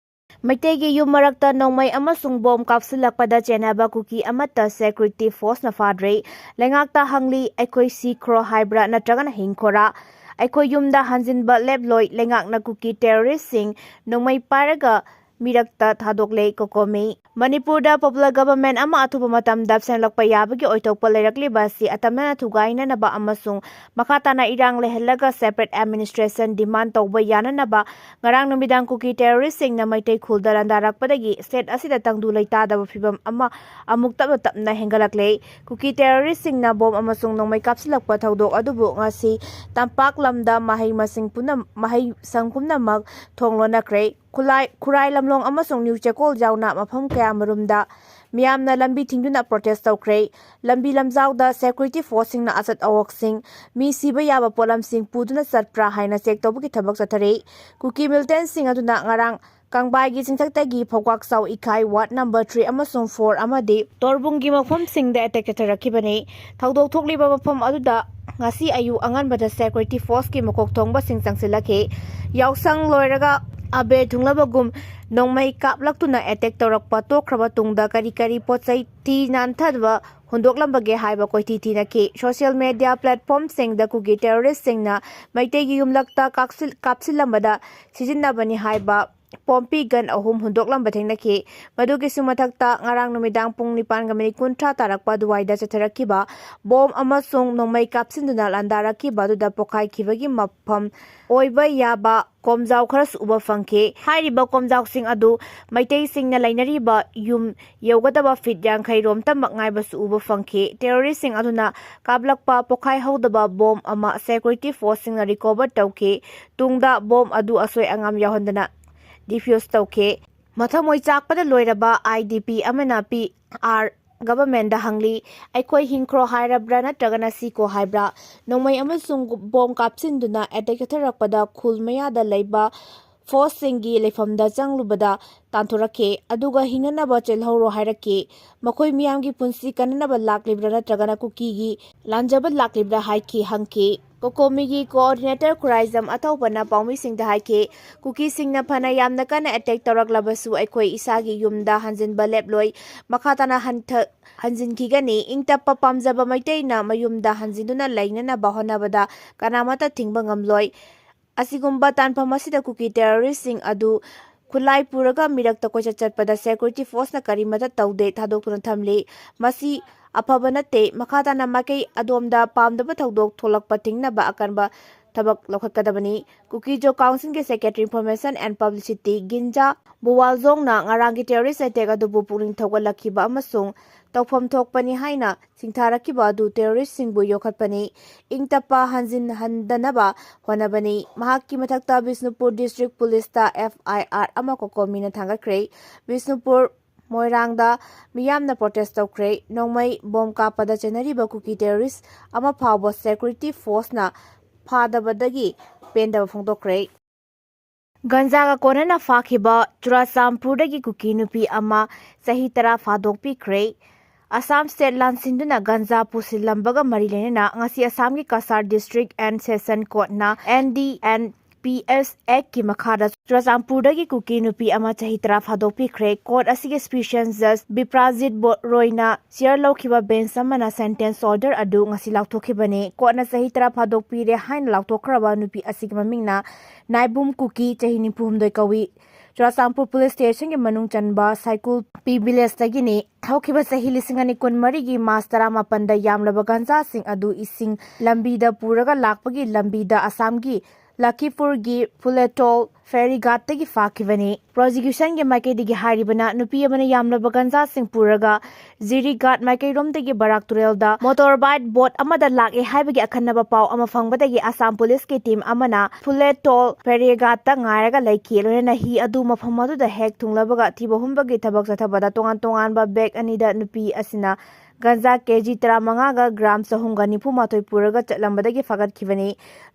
ꯃꯩꯇꯩꯒꯤ ꯌꯨꯝ ꯃꯔꯛꯇ ꯅꯣꯡꯃꯩ ꯑꯃꯁꯨꯡ ꯕꯣꯝ ꯀꯥꯞꯁꯤꯜꯂꯛꯄꯗ ꯆꯦꯟꯅꯕ ꯀꯨꯀꯤ ꯑꯃꯠꯇ security forceꯅ ꯐꯥꯗ꯭ꯔꯤ꯫ ꯂꯩꯉꯥꯛꯇ ꯍꯪꯂꯤ, "ꯑꯩꯈꯣꯏ ꯁꯤꯈ꯭ꯔꯣ ꯍꯥꯏꯕ꯭ꯔꯥ ꯅꯠꯇ꯭ꯔꯒꯅ ꯍꯤꯡꯈꯣꯔꯥ? ꯑꯩꯈꯣꯏ ꯌꯨꯝꯗ ꯍꯟꯖꯤꯟꯕ ꯂꯦꯞꯂꯣꯏ"꯫ ꯂꯩꯉꯥꯛꯅ ꯀꯨꯀꯤ terroristꯁꯤꯡ ꯅꯣꯡꯃꯩ ꯄꯥꯏꯔꯒ ꯃꯤꯔꯛꯇ ꯊꯥꯗꯣꯛꯂꯦ꯫ ꯀꯣꯀꯣꯃꯤ꯫ ꯃꯅꯤꯄꯨꯔꯗ popular government ꯑꯃ ꯑꯊꯨꯕ ꯃꯇꯝꯗ ꯁꯦꯝꯂꯛꯄ ꯌꯥꯕꯒꯤ ꯑꯣꯏꯊꯣꯛꯄ ꯂꯩꯔꯛꯂꯤꯕ ꯑꯁꯤ ꯑꯇꯝꯅꯅ ꯊꯨꯒꯥꯏꯅꯅꯕ ꯑꯃꯁꯨꯡ ꯃꯈꯥ ꯇꯥꯅ ꯏꯔꯥꯡ ꯂꯩꯍꯜꯂꯒ separate administration demand ꯇꯧꯕ ꯌꯥꯅꯅꯕ ꯉꯔꯥꯡ ꯅꯨꯃꯤꯗꯥꯡ ꯀꯨꯀꯤ terroristꯁꯤꯡꯅ ꯃꯩꯇꯩ ꯈꯨꯜꯗ ꯂꯥꯟꯗꯥꯔꯛꯄꯗꯒꯤ state ꯑꯁꯤꯗ ꯇꯪꯗꯨ ꯂꯩꯇꯥꯗꯕ ꯐꯤꯚꯝ ꯑꯃ ꯑꯃꯨꯛ ꯇꯞꯅ ꯇꯞꯅ ꯍꯦꯟꯒꯠꯂꯛꯂꯦ꯫ ꯀꯨꯀꯤ terroristꯁꯤꯡꯅ ꯕꯣꯝ ꯑꯃꯁꯨꯡ ꯅꯣꯡꯃꯩ ꯀꯥꯞꯁꯤꯜꯂꯛꯄ ꯊꯧꯗꯣꯛ ꯑꯗꯨꯕꯨ ꯉꯁꯤ ꯇꯝꯄꯥꯛ ꯂꯝꯗ ꯃꯍꯩ ꯃꯁꯤꯡ ꯄꯨꯝꯅꯝ-, ꯃꯍꯩꯁꯪ ꯄꯨꯝꯅꯃꯛ ꯊꯣꯡ ꯂꯣꯟꯅꯈ꯭ꯔꯦ꯫ ꯈꯨꯂꯥꯏ, ꯈꯨꯔꯥꯏ ꯂꯝꯂꯣꯡ ꯑꯃꯁꯨꯡ ꯅ꯭ꯌꯨ ꯆꯦꯀꯣꯜ ꯌꯥꯎꯅ ꯃꯐꯝ ꯀꯌꯥꯃꯔꯨꯝꯗ ꯃꯤꯌꯥꯝꯅ ꯂꯝꯕꯤ ꯊꯤꯡꯗꯨꯅ protest ꯇꯧꯈ꯭ꯔꯦ꯫ ꯂꯝꯕꯤ ꯂꯝꯖꯥꯎꯗ security forceꯁꯤꯡꯅ ꯑꯆꯠ ꯑꯋꯣꯛꯁꯤꯡ, ꯃꯤ ꯁꯤꯕ ꯌꯥꯕ ꯄꯣꯠꯂꯝꯁꯤꯡ ꯄꯨꯗꯨꯅ ꯆꯠꯄ꯭ꯔꯥ ꯍꯥꯏꯅ check ꯇꯧꯕꯒꯤ ꯊꯕꯛ ꯆꯠꯊꯔꯤ꯫ ꯀꯨꯀꯤ militantꯁꯤꯡ ꯑꯗꯨꯅ ꯉꯔꯥꯡ ꯀꯪꯕꯥꯏꯒꯤ ꯆꯤꯡꯊꯛꯇꯒꯤ ꯐꯧꯀꯥꯛꯆꯥꯎ ꯏꯀꯥꯏ ward number three ꯑꯃꯁꯨꯡ four ꯑꯃꯗꯤ ꯇꯣꯔꯕꯨꯡꯒꯤ ꯃꯐꯝꯁꯤꯡꯗ attack ꯆꯠꯊꯔꯛꯈꯤꯕꯅꯤ꯫ ꯊꯧꯗꯣꯛ ꯊꯣꯛꯂꯤꯕ ꯃꯐꯝ ꯑꯗꯨꯗ ꯉꯁꯤ ꯑꯌꯨꯛ ꯑꯉꯟꯕꯗ security forceꯀꯤ ꯃꯀꯣꯛ ꯊꯣꯡꯕꯁꯤꯡ ꯆꯪꯁꯤꯜꯂꯛꯈꯤ꯫ ꯌꯥꯎꯁꯪ ꯂꯣꯏꯔꯒ ꯑꯕꯦꯔ ꯊꯨꯡꯂꯕꯒꯨꯝ ꯅꯣꯡꯃꯩ ꯀꯥꯞꯂꯛꯇꯨꯅ attack ꯇꯧꯔꯛꯄ ꯇꯣꯛꯈ꯭ꯔꯕ ꯇꯨꯡꯗ ꯀꯔꯤ ꯀꯔꯤ ꯄꯣꯠ ꯆꯩ ꯊꯤ ꯅꯥꯟꯊꯕ ꯍꯨꯟꯗꯣꯛꯂꯝꯕꯒꯦ ꯍꯥꯏꯕ ꯀꯣꯏꯊꯤ ꯊꯤꯅꯈꯤ꯫ Social media platformꯁꯤꯡꯗ ꯀꯨꯀꯤ terroristꯁꯤꯡꯅ ꯃꯩꯇꯩꯒꯤ ꯌꯨꯝꯂꯛꯇ ꯀꯥꯞꯁꯤꯜ-, ꯀꯥꯞꯁꯤꯜꯂꯝꯕꯗ ꯁꯤꯖꯤꯟꯅꯕꯅꯤ ꯍꯥꯏꯕ ꯄꯣꯝꯄꯤ ꯒꯟ ꯑꯍꯨꯝ ꯍꯨꯟꯗꯣꯛꯂꯝꯕ ꯊꯦꯡꯅꯈꯤ꯫ ꯃꯗꯨꯒꯤꯁꯨ ꯃꯊꯛꯇ, ꯉꯔꯥꯡ ꯅꯨꯃꯤꯗꯥꯡ ꯄꯨꯡ ꯅꯤꯄꯥꯟꯒ ꯃꯤꯅꯤꯠ ꯀꯨꯟꯊ꯭ꯔꯥ ꯇꯥꯔꯛꯄ ꯑꯗꯨꯋꯥꯏꯗ ꯆꯠꯊꯔꯛꯈꯤꯕ ꯕꯣꯝ ꯑꯃꯁꯨꯡ ꯅꯣꯡꯃꯩ ꯀꯥꯞꯁꯤꯟꯗꯨꯅ ꯂꯥꯟꯗꯥꯔꯛꯈꯤꯕ ꯑꯗꯨꯗ ꯄꯣꯈꯥꯏꯈꯤꯕꯒꯤ ꯃꯐꯝ ꯑꯣꯏꯕ ꯌꯥꯕ ꯀꯣꯝꯖꯥꯎ ꯈꯔꯁꯨ ꯎꯕ ꯐꯪꯈꯤ꯫ ꯍꯥꯏꯔꯤꯕ ꯀꯣꯝꯖꯥꯎꯁꯤꯡ ꯑꯗꯨ ꯃꯩꯇꯩꯁꯤꯡꯅ ꯂꯩꯅꯔꯤꯕ ꯌꯨꯝ ꯌꯧꯒꯗꯕ ꯐꯤꯠ ꯌꯥꯡꯈꯩ ꯔꯣꯝꯇꯃꯛ ꯉꯥꯏꯕꯁꯨ ꯎꯕ ꯐꯪꯈꯤ꯫ ꯇꯦꯔꯣꯔꯤꯁꯁꯤꯡ ꯑꯗꯨꯅ ꯀꯥꯞꯂꯛꯄ ꯄꯣꯈꯥꯏꯍꯧꯗꯕ ꯕꯣꯝ ꯑꯃ ꯁꯦꯀ꯭ꯌꯨꯔꯤꯇꯤ ꯐꯣꯔꯁꯁꯤꯡꯅ ꯔꯤꯀꯣꯚꯔ ꯇꯧꯈꯤ꯫ ꯇꯨꯡꯗ ꯕꯣꯝ ꯑꯗꯨ ꯑꯁꯣꯏ ꯑꯉꯥꯝ ꯌꯥꯎꯍꯟꯗꯅ ꯗꯤꯐ꯭ꯌꯨꯁ ꯇꯧꯈꯤ꯫ ꯃꯊꯃꯣꯏ ꯆꯥꯛꯄꯗ ꯂꯣꯏꯔꯕ ꯑꯥꯏ ꯗꯤ ꯄꯤ ꯑꯃꯅ ꯄꯤ ꯑꯥꯔ ꯒꯚꯔꯟꯃꯦꯟꯗ ꯍꯪꯂꯤ, "ꯑꯩꯈꯣꯏ ꯍꯤꯡꯈ꯭ꯔꯣ ꯍꯥꯏꯔꯕ꯭ꯔꯥ ꯅꯠꯇ꯭ꯔꯒꯅ ꯁꯤꯈꯣ ꯍꯥꯏꯕ꯭ꯔꯥ?" ꯅꯣꯡꯃꯩ ꯑꯃꯁꯨꯡ ꯕꯣꯝ ꯀꯥꯞꯁꯤꯟꯗꯨꯅ ꯑꯦꯇꯦꯛ ꯆꯠꯊꯔꯛꯄꯗ ꯈꯨꯜ ꯃꯌꯥꯗ ꯂꯩꯕ ꯐꯣꯔꯁꯁꯤꯡꯒꯤ ꯂꯩꯐꯝꯗ ꯆꯪꯂꯨꯕꯗ ꯇꯥꯟꯊꯣꯔꯛꯈꯤ, ꯑꯗꯨꯒ ꯍꯤꯡꯅꯅꯕ ꯆꯦꯜꯍꯧꯔꯣ ꯍꯥꯏꯔꯛꯈꯤ꯫ ꯃꯈꯣꯏ ꯃꯤꯌꯥꯝꯒꯤ ꯄꯨꯟꯁꯤ ꯀꯟꯅꯅꯕ ꯂꯥꯛꯂꯤꯕ꯭ꯔꯥ ꯅꯠꯇ꯭ꯔꯒꯅ ꯀꯨꯀꯤꯒꯤ ꯂꯥꯟꯖꯕ ꯂꯥꯛꯂꯤꯕ꯭ꯔꯥ ꯍꯥꯏꯈꯤ, ꯍꯪꯈꯤ꯫ ꯀꯣꯀꯣꯃꯤꯒꯤ ꯀꯣꯑꯣꯔꯗꯤꯅꯦꯇꯔ ꯈꯨꯔꯥꯏꯖꯝ ꯑꯊꯧꯕꯅ ꯄꯥꯎꯃꯤꯁꯤꯡꯗ ꯍꯥꯏꯈꯤ, "ꯀꯨꯀꯤꯁꯤꯡꯅ ꯐꯅ ꯌꯥꯝꯅ ꯀꯟꯅ ꯑꯦꯇꯦꯛ ꯇꯧꯔꯛꯂꯕꯁꯨ ꯑꯩꯈꯣꯏ ꯏꯁꯥꯒꯤ ꯌꯨꯝꯗ ꯍꯟꯖꯤꯟꯕ ꯂꯦꯞꯂꯣꯏ꯫ ꯃꯈꯥ ꯇꯥꯅ ꯍꯟꯊ-, ꯍꯟꯖꯤꯟꯈꯤꯒꯅꯤ꯫ ꯏꯪ ꯇꯞꯄ ꯄꯥꯝꯖꯕ ꯃꯩꯇꯩꯅ ꯃꯌꯨꯝꯗ ꯍꯟꯖꯤꯟꯗꯨꯅ ꯂꯩꯅꯅꯕ ꯍꯣꯠꯅꯕꯗ ꯀꯅꯥꯃꯠꯇ ꯊꯤꯡꯕ ꯉꯝꯂꯣꯏ꯫ ꯑꯁꯤꯒꯨꯝꯕ ꯇꯥꯟꯐꯝ ꯑꯁꯤꯗ ꯀꯨꯀꯤ ꯇꯦꯔꯣꯔꯤꯁꯁꯤꯡ ꯑꯗꯨ ꯈꯨꯠꯂꯥꯏ ꯄꯨꯔꯒ ꯃꯤꯔꯛꯇ ꯀꯣꯏꯆꯠ ꯆꯠꯄꯗ ꯁꯦꯀ꯭ꯌꯨꯔꯤꯇꯤ ꯐꯣꯔꯁꯅ ꯀꯔꯤꯃꯠꯇ ꯇꯧꯗꯦ, ꯊꯥꯗꯣꯛꯇꯨꯅ ꯊꯝꯂꯤ꯫ ꯃꯁꯤ ꯑꯐꯕ ꯅꯠꯇꯦ꯫ ꯃꯈꯥ ꯇꯥꯅ ꯃꯥꯏꯀꯩ ꯑꯗꯣꯝꯗ ꯄꯥꯝꯗꯕ ꯊꯧꯗꯣꯛ ꯊꯣꯛꯂꯛꯄ ꯊꯤꯡꯅꯕ ꯑꯀꯟꯕ ꯊꯕꯛ ꯂꯧꯈꯠꯀꯗꯕꯅꯤ"꯫ ꯀꯨꯀꯤꯖꯣ ꯀꯥꯎꯟꯁꯤꯜꯒꯤ ꯁꯦꯀ꯭ꯔꯦꯇꯔꯤ ꯏꯟꯐꯣꯔꯃꯦꯁꯟ ꯑꯦꯟ ꯄꯕ꯭ꯂꯤꯁꯤꯇꯤ ꯒꯤꯟꯖꯥ ꯕꯨꯋꯥꯜꯖꯣꯡꯅ ꯉꯔꯥꯡꯒꯤ ꯇꯦꯔꯣꯔꯤꯁ ꯑꯦꯇꯦꯛ ꯑꯗꯨꯕꯨ ꯄꯨꯛꯅꯤꯡ ꯊꯧꯒꯠꯂꯛꯈꯤꯕ ꯑꯃꯁꯨꯡ ꯇꯧꯐꯝ ꯊꯣꯛꯄꯅꯤ ꯍꯥꯏꯅ ꯁꯤꯡꯊꯥꯔꯛꯈꯤꯕ ꯑꯗꯨ ꯇꯦꯔꯣꯔꯤꯁꯁꯤꯡꯕꯨ ꯌꯣꯛꯈꯠꯄꯅꯤ꯫ ꯏꯪ ꯇꯞꯄ ꯍꯟꯖꯤꯟꯍꯟꯗꯅꯕ ꯍꯣꯠꯅꯕꯅꯤ꯫ ꯃꯍꯥꯛꯀꯤ ꯃꯊꯛꯇ ꯕꯤꯁꯅꯨꯄꯨꯔ ꯗꯤꯁꯇ꯭ꯔꯤꯛ ꯄꯨꯂꯤꯁꯇ ꯑꯦꯐ ꯑꯥꯏ ꯑꯥꯔ ꯑꯃ ꯀꯣꯀꯣꯃꯤꯅ ꯊꯥꯡꯒꯠꯈ꯭ꯔꯦ꯫ ꯕꯤꯁꯅꯨꯄꯨꯔ ꯃꯣꯏꯔꯥꯡꯗ ꯃꯤꯌꯥꯝꯅ ꯄ꯭ꯔꯣꯇꯦꯁ ꯇꯧꯈ꯭ꯔꯦ꯫ ꯅꯣꯡꯃꯩ ꯕꯣꯝ ꯀꯥꯞꯄꯗ ꯆꯦꯟꯅꯔꯤꯕ ꯀꯨꯀꯤ ꯇꯦꯔꯣꯔꯤꯁ ꯑꯃ ꯐꯥꯎꯕ ꯁꯦꯀ꯭ꯌꯨꯔꯤꯇꯤ ꯐꯣꯔꯁꯅ ꯐꯥꯗꯕꯗꯒꯤ ꯄꯦꯟꯗꯕ ꯐꯣꯡꯗꯣꯛꯈ꯭ꯔꯦ꯫ ꯒꯟꯖꯥꯒ ꯀꯣꯟꯅꯅ ꯐꯥꯈꯤꯕ ꯆꯨꯔꯥꯆꯥꯟꯄꯨꯔꯗꯒꯤ ꯀꯨꯀꯤ ꯅꯨꯄꯤ ꯑꯃ ꯆꯍꯤ ꯇꯔꯥ ꯐꯥꯗꯣꯛꯄꯤꯈ꯭ꯔꯦ꯫ ꯑꯁꯥꯝ ꯁ꯭ꯇꯦꯠ ꯂꯥꯟꯁꯤꯟꯗꯨꯅ ꯒꯟꯖꯥ ꯄꯨꯁꯤꯜꯂꯝꯕꯒ ꯃꯔꯤ ꯂꯩꯅꯅ ꯉꯁꯤ ꯑꯁꯥꯝꯒꯤ ꯀꯁꯥꯔ ꯗꯤꯁꯇ꯭ꯔꯤꯛ ꯑꯦꯟ ꯁꯦꯁꯟ ꯀꯣꯔꯠꯅ N D N P S ꯑꯦꯛꯀꯤ ꯃꯈꯥꯗ ꯆꯨꯔꯥꯆꯥꯟꯄꯨꯔꯗꯒꯤ ꯀꯨꯀꯤ ꯅꯨꯄꯤ ꯑꯃ ꯆꯍꯤ ꯇꯔꯥ ꯐꯥꯗꯣꯛꯄꯤꯈ꯭ꯔꯦ꯫ ꯀꯣꯔꯠ ꯑꯁꯤꯒꯤ ꯁ꯭ꯄꯤꯁꯤꯌꯦꯜ ꯖꯖ ꯕꯤꯄ꯭ꯔꯥꯖꯤꯠ ꯕꯣ-, ꯔꯣꯏꯅ ꯆꯤꯌꯔ ꯂꯧꯈꯤꯕ ꯕꯦꯟꯆ ꯑꯃꯅ ꯁꯦꯟꯇꯦꯟꯁ ꯑꯣꯔꯗꯔ ꯑꯗꯨ ꯉꯁꯤ ꯂꯥꯎꯊꯣꯛꯈꯤꯕꯅꯤ꯫ ꯀꯣꯔꯠꯅ ꯆꯍꯤ ꯇꯔꯥ ꯐꯥꯗꯣꯛꯄꯤꯔꯦ ꯍꯥꯏꯅ ꯂꯥꯎꯊꯣꯛꯈ꯭ꯔꯕ ꯅꯨꯄꯤ ꯑꯁꯤꯒꯤ ꯃꯃꯤꯡꯅ ꯅꯥꯏꯕꯨꯝ ꯀꯨꯀꯤ, ꯆꯍꯤ ꯅꯤꯐꯨ ꯍꯨꯝꯗꯣꯏ ꯀꯧꯏ꯫ ꯆꯨꯔꯆꯥꯟꯄꯨꯔ ꯄꯨꯂꯤꯁ ꯁ꯭ꯇꯦꯁꯟꯒꯤ ꯃꯅꯨꯡ ꯆꯟꯕ ꯁꯥꯏꯀꯨꯜ ꯄꯤ ꯚꯤꯂꯦꯖꯇꯒꯤꯅꯤ꯫ ꯍꯧꯈꯤꯕ ꯆꯍꯤ ꯂꯤꯁꯤꯡ ꯑꯅꯤ ꯀꯨꯟꯃꯔꯤꯒꯤ ꯃꯥꯔꯆ ꯇꯔꯥꯃꯥꯄꯟꯗ ꯌꯥꯝꯂꯕ ꯒꯟꯖꯥꯁꯤꯡ ꯑꯗꯨ ꯏꯁꯤꯡ ꯂꯝꯕꯤꯗ ꯄꯨꯔꯒ ꯂꯥꯛꯄꯒꯤ ꯂꯝꯕꯤꯗ ꯑꯁꯥꯝꯒꯤ ꯂꯈꯤꯄꯨꯔꯒꯤ ꯐꯨꯂꯦꯇꯣꯜ ꯐꯦꯔꯤꯒꯥꯠꯇꯒꯤ ꯐꯥꯈꯤꯕꯅꯤ꯫ ꯄ꯭ꯔꯣꯁꯤꯀ꯭ꯌꯨꯁꯟꯒꯤ ꯃꯥꯏꯀꯩꯗꯒꯤ ꯍꯥꯏꯔꯤꯕꯅ, ꯅꯨꯄꯤ ꯑꯃꯅ ꯌꯥꯝꯂꯕ ꯒꯟꯖꯥꯁꯤꯡ ꯄꯨꯔꯒ ꯖꯤꯔꯤꯒꯥꯠ ꯃꯥꯏꯀꯩꯔꯣꯝꯗꯒꯤ ꯕꯔꯥꯛ ꯇꯨꯔꯦꯜꯗ ꯃꯣꯇꯣꯔ ꯕꯥꯏꯛ ꯕꯣꯠ ꯑꯃꯗ ꯂꯥꯛꯑꯦ ꯍꯥꯏꯕꯒꯤ ꯑꯈꯟꯅꯕ ꯄꯥꯎ ꯑꯃ ꯐꯪꯕꯗꯒꯤ ꯑꯁꯥꯝ ꯄꯨꯂꯤꯁꯀꯤ ꯇꯤꯝ ꯑꯃꯅ ꯐꯨꯂꯦꯇꯣꯜ ꯐꯦꯔꯤꯒꯥꯠꯇ ꯉꯥꯏꯔꯒ ꯂꯩꯈꯤ꯫ ꯂꯣꯏꯅꯅ ꯍꯤ ꯑꯗꯨ ꯃꯐꯝ ꯑꯗꯨꯗ ꯍꯦꯛ ꯊꯨꯡꯂꯕꯒ ꯊꯤꯕ ꯍꯨꯝꯕꯒꯤ ꯊꯕꯛ ꯆꯠꯊꯕꯗ ꯇꯣꯉꯥꯟ ꯇꯣꯉꯥꯟꯕ ꯕꯦꯒ ꯑꯅꯤꯗ ꯅꯨꯄꯤ ꯑꯁꯤꯅ ꯒꯟꯖꯥ ꯀꯦ ꯖꯤ ꯇꯔꯥꯃꯉꯥꯒ ꯒ꯭ꯔꯥꯝ ꯆꯍꯨꯝꯒ ꯅꯤꯐꯨ ꯃꯥꯊꯣꯏ ꯄꯨꯔꯒ ꯆꯠꯂꯝꯕꯗꯒꯤ ꯐꯥꯒꯠꯈꯤꯕꯅꯤ꯫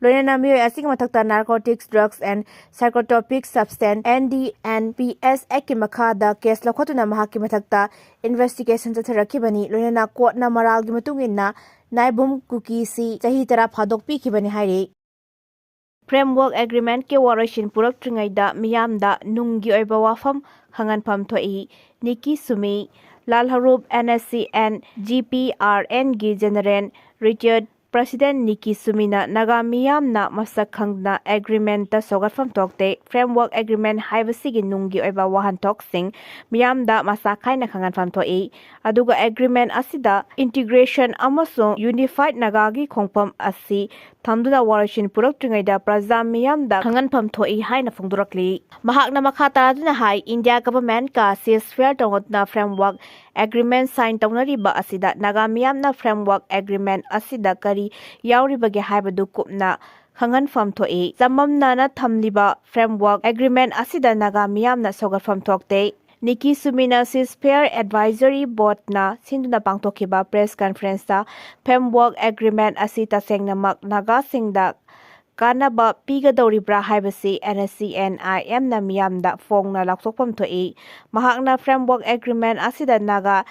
ꯂꯣꯏꯅꯅ ꯃꯤꯑꯣꯏ ꯑꯁꯤꯒꯤ ꯃꯊꯛꯇ Narcotics, Drugs and Psychotropic Substance, N D N P S Act ꯀꯤ ꯃꯈꯥꯗ ꯀꯦꯁ ꯂꯧꯈꯠꯇꯨꯅ ꯃꯍꯥꯛꯀꯤ ꯃꯊꯛꯇ ꯏꯟꯚꯦꯁꯇꯤꯒꯦꯁꯟ ꯆꯠꯊꯔꯛꯈꯤꯕꯅꯤ꯫ ꯂꯣꯏꯅꯅ ꯀꯣꯔꯠꯅ ꯃꯔꯥꯜꯒꯤ ꯃꯇꯨꯡ ꯏꯟꯅ ꯅꯥꯏꯕꯨꯝ ꯀꯨꯀꯤꯁꯤ ꯆꯍꯤ ꯇꯔꯥ ꯐꯥꯗꯣꯛꯄꯤꯈꯤꯕꯅꯤ ꯍꯥꯏꯔꯤ꯫ ꯐ꯭ꯔꯦꯝꯋꯔꯛ ꯑꯦꯒ꯭ꯔꯤꯃꯦꯟꯠꯀꯤ ꯋꯥꯔꯣꯏꯁꯤꯟ ꯄꯨꯔꯛꯇ꯭ꯔꯤꯉꯩꯗ ꯃꯤꯌꯥꯝꯗ ꯅꯨꯡꯒꯤ ꯑꯣꯏꯕ ꯋꯥꯐꯝ ꯈꯪꯍꯟꯐꯝ ꯊꯣꯛꯏ꯫ ꯅꯤꯀꯤ ꯁꯨꯃꯤ, ꯂꯥꯜ ꯍꯔꯨꯞ N S C N G P R N ꯒꯤ ꯖꯦꯅꯔꯦꯜ ꯔꯤꯇꯥꯌꯔꯗ ꯄ꯭ꯔꯁꯤꯗꯦꯟꯠ ꯅꯤꯀꯤ ꯁꯨꯃꯤꯅ ꯅꯥꯒꯥ ꯃꯤꯌꯥꯝꯅ ꯃꯁꯛ ꯈꯪꯗꯅ ꯑꯦꯒ꯭ꯔꯤꯃꯦꯟꯠꯇ ꯁꯧꯒꯠꯐꯝ ꯊꯣꯛꯇꯦ꯫ ꯐ꯭ꯔꯦꯝꯋꯔꯛ ꯑꯦꯒ꯭ꯔꯤꯃꯦꯟꯠ ꯍꯥꯏꯕꯁꯤꯒꯤ ꯅꯨꯡꯒꯤ ꯑꯣꯏꯕ ꯋꯥꯍꯟꯊꯣꯛꯁꯤꯡ ꯃꯤꯌꯥꯝꯗ ꯃꯁꯥ ꯈꯥꯏꯅ ꯈꯪꯍꯟꯐꯝ ꯊꯣꯛꯏ꯫ ꯑꯗꯨꯒ ꯑꯦꯒ꯭ꯔꯤꯃꯦꯟꯠ ꯑꯁꯤꯗ ꯏꯟꯇꯤꯒ꯭ꯔꯦꯁꯟ ꯑꯃꯁꯨꯡ ꯌꯨꯅꯤꯐꯥꯏꯗ ꯅꯥꯒꯥꯒꯤ ꯈꯣꯡꯐꯝ ꯑꯁꯤ ꯊꯝꯗꯨꯅ ꯋꯥꯔꯣꯏꯁꯤꯟ ꯄꯨꯔꯛꯇ꯭ꯔꯤꯉꯩꯗ ꯄ꯭ꯔꯖꯥ ꯃꯤꯌꯥꯝꯗ ꯈꯪꯍꯟꯐꯝ ꯊꯣꯛꯏ ꯍꯥꯏꯅ ꯐꯣꯡꯗꯣꯔꯛꯂꯤ꯫ ꯃꯍꯥꯛꯅ ꯃꯈꯥ ꯇꯥꯗꯨꯅ ꯍꯥꯏ, ꯏꯟꯗꯤꯌꯥ ꯒꯚꯔꯟꯃꯦꯟꯠꯀ ceasefire ꯇꯧꯅꯗꯨꯅ ꯐ꯭ꯔꯦꯝꯋꯔꯛ ꯑꯦꯒ꯭ꯔꯤꯃꯦꯟꯠ ꯁꯥꯏꯟ ꯇꯧꯅꯔꯤꯕ ꯑꯁꯤꯗ ꯅꯥꯒꯥ ꯃꯤꯌꯥꯝꯅ ꯐ꯭ꯔꯦꯝꯋꯔꯛ ꯑꯦꯒ꯭ꯔꯤꯃꯦꯟꯠ ꯑꯁꯤꯗ ꯀꯔꯤ ꯌꯥꯎꯔꯤꯕꯒꯦ ꯍꯥꯏꯕꯗꯨ ꯀꯨꯞꯅ ꯈꯪꯍꯟꯐꯝ ꯊꯣꯛꯏ꯫ ꯆꯃꯝꯅꯅ ꯊꯝꯂꯤꯕ ꯐ꯭ꯔꯦꯝꯋꯔꯛ ꯑꯦꯒ꯭ꯔꯤꯃꯦꯟꯠ ꯑꯁꯤꯗ ꯅꯥꯒꯥ ꯃꯤꯌꯥꯝꯅ ꯁꯧꯒꯠꯐꯝ ꯊꯣꯛꯇꯦ꯫ ꯅꯤꯀꯤ ꯁꯨꯃꯤꯅ ceasefire advisory boardꯅ ꯁꯤꯟꯗꯨꯅ ꯄꯥꯡꯊꯣꯛꯈꯤꯕ ꯄ꯭ꯔꯦꯁ ꯀꯟꯐꯔꯦꯟꯁꯇ ꯐ꯭ꯔꯦꯝꯋꯔꯛ ꯑꯦꯒ꯭ꯔꯤꯃꯦꯟꯠ ꯑꯁꯤ ꯇꯁꯦꯡꯅꯃꯛ ꯅꯥꯒꯥꯁꯤꯡꯗ ꯀꯥꯟꯅꯕ ꯄꯤꯒꯗꯧꯔꯤꯕ꯭ꯔꯥ ꯍꯥꯏꯕꯁꯤ N S C N I Mꯅ ꯃꯤꯌꯥꯝꯗ ꯐꯣꯡꯅ ꯂꯥꯎꯊꯣꯛꯐꯝ ꯊꯣꯛꯏ꯫ ꯃꯍꯥꯛꯅ ꯐ꯭ꯔꯦꯝꯋꯔꯛ ꯑꯦꯒ꯭ꯔꯤꯃꯦꯟꯠ ꯑꯁꯤꯗ ꯅꯥꯒꯥ